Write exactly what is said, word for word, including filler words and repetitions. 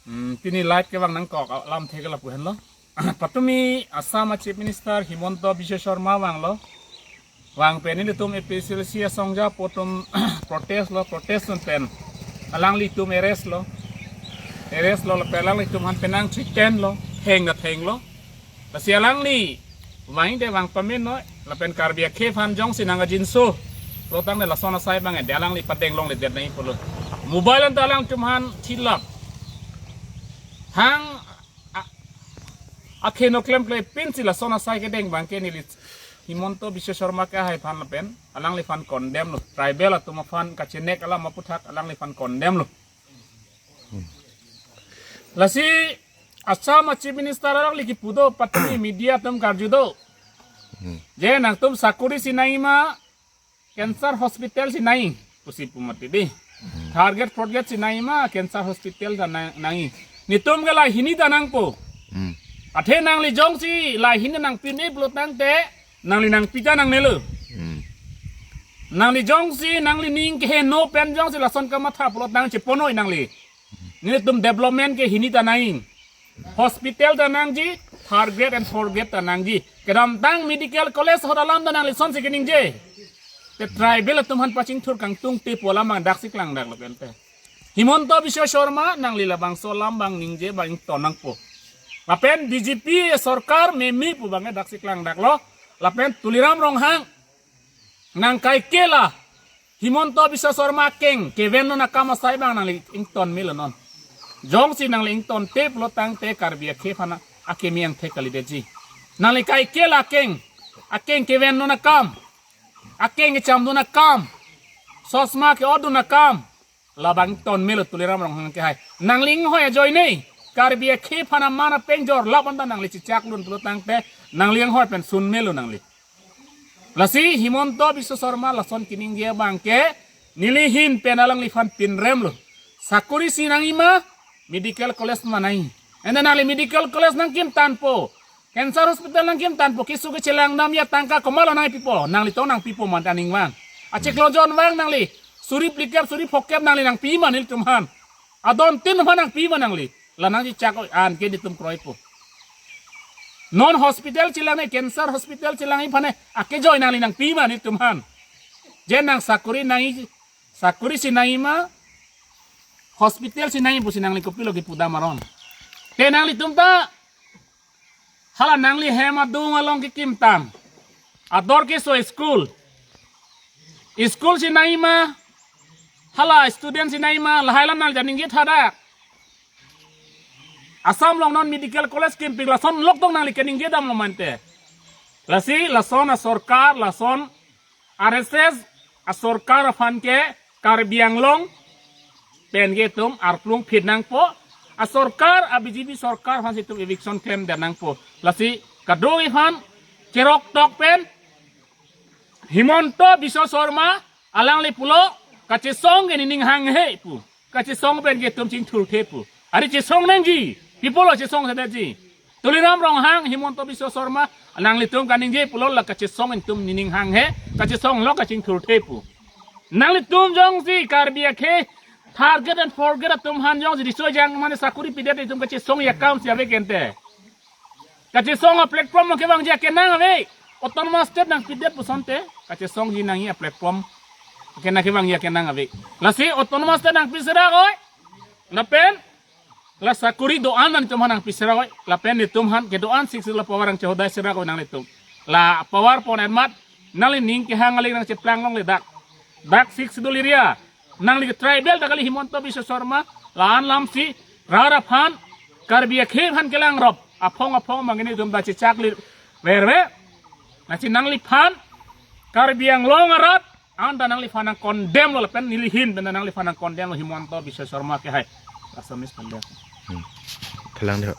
Hmm, pini live kevang nangkok alamthe ke lapu henlo. Patumi Assam a Chief Minister Himanta Biswa Sarma vanglo. Vang pen nelitum A P H L C asong ajapo atum protest lo, protest un pen alanglitum arrest lo. Arrest lo lapen alanglitum aphan penang threaten lo, theng ta thenglo. Lasi alangli vang te vang pamenoi, lapen Karbi akhei aphan jongsi nang ajinso lo tangte lason asai abang ede alangli padeng longledet nangji pulo. Mobile anta alangtum aphan thilap. Hang a-, akhei no klemkle pinsi lason asai kedeng abang ke neli Himanta Biswa Sarma ke hai aphan lapen alangliphan condemn lo. Tribal atum aphan kachenek alam aputhak alangliphan condemn lo. Lasi Assam a Chief Minister alangli kipu do, patumi media atum karju do. Hmm. Je nangtum sakuri si nangji ma, cancer hospital si nangji pusi pu mati dei. Hmm. Third grade, fourth grade si nangji ma, cancer hospital ta na-, nangji. Netum ke lahini ta nangpo. Hmm. Athe nangli jongsi lahini nangpi-un-e pulo tangte, nangli nangpi ta nangnelo. Hmm. Nangli jongsi, nangli ning keheno pen jongsi lason kamatha pulo tang cheponoi nangli. Nelitum development ke hini ta nangji. Hospital ta nangji, third grade and fourth grade ta nangji. Kedamtang medical college ahut alam ta nangli sonsi keningje. Te tribal atum aphan pachingthur kangtung te pu alam abang daksi klangdak lo pen te. Himanta Biswa Sarma nangli labangso alam abang ningje abang ington nangpo. Lapen B J P sorkar meme pu abang daksi klangdak lo. Lapen Tuliram Ronghang nang kaike la Himanta Biswa Sarma akeng keven non akam asai abang nangli ington melo non. Jongsi nangli ington te pulo tangte Karbi akhei aphan akeme angthek kalidetji. Nangli kaike la akeng, akeng keven non akam, akeng kechamdun akam, sosma ke-otdun akam, labang ington melo Tuliram Ronghang ke hai. Nangli inghoi ajoine Karbi akhei aphan aman apengjor lap anta nangli chechak lun pulo tangte nangli inghoi pen sun melo nangli. Lasi Himanta Biswa Sarma lason keningje abang ke neli ahin pen alangliphan pinrem lo. Sakuri si nangji ma, medical college ma nangji. Anta nangli medical college nangkim tangpo, cancer hospital nangkim tangpo, keso kechelang dam ya tangka komatlo nangpipo, nanglitum nangpipo ma ta aning vang. Achiklo jon vang nangli, suri phlikep, suri phokep nangli nangpi ma nelitum aphan. Adon tin aphan nangpi ma nangli. La nangchechak oi, anke netum kroipo. Non hospital chelang ne, cancer hospital chelang aphan ne, akejoi nangli nangpi ma netum aphan. Je nang sakuri nangji, sakuri si nangji ma, hospital si nangji pusi nangli kopilo kipu dam aron. Te nanglitum ta hala nangli hem adung along kekim tang. Ador keso school. School si nangji ma, hala student si nangji ma, lahai alam nangli ta ningje thadak. Assam along non medical college kimpik lason lok tong nangli keningje damlo mante. Lasi lason asorkar, lason R S S asorkar aphan ke Karbi Anglong pen ke itum arplung phit nangpo. Asorkar, a B J P sorkar aphan si itum eviction klemdet nangpo. Lasi kadokave aphan cherok tok pen Himanta Biswa Sarma alangli pulo kachesong ke nening hanghe pu. Kachesong pen ke itum chingthurthe pu. Ari chesong nangji. Pi pulo chesong sedetji? Tuliram Ronghang, Himanta Biswa Sarma, nanglitum kaningje pulo la kachesong itum nening hanghe, kachesong lo kachingthurthe pu. Nanglitum jongsi Karbi akhei third grade and fourth grade atum aphan jongsi riso jang mane sakuri pidet itum kachesongji akam si ave kente. Kachesong a-platform lo kevangji akenang ave. Autonomous state nangpidet pusonte kachesongji nangji a-platform ke nang kevangji akenang ave. Lasi autonomous state nangpi serak oi. Lapen la sakuri do-an nangtum aphan nangpi serak oi. Lapen netum aphan kedo-an Sixth Schedule power nangchehodai serak oi nanglitum. La power pon-et amat nangli ning kehang aling nangcheplang longle dak. Dak Sixth Schedule area. Nangli tribal ta kali Himanta Biswa Sarma, la-an alam si rat aphan, Karbi akhei aphan kelangrop aphong aphong abang netum ta chechaklir verve. Lasi nangliphan Karbi Anglong arat anta nangliphan nang-condemn lo lapen neli ahin pen nangliphan nang-condemn lo Himanta Biswa Sarma ke hai. Assamese condemn. Hmm. Phelang dei.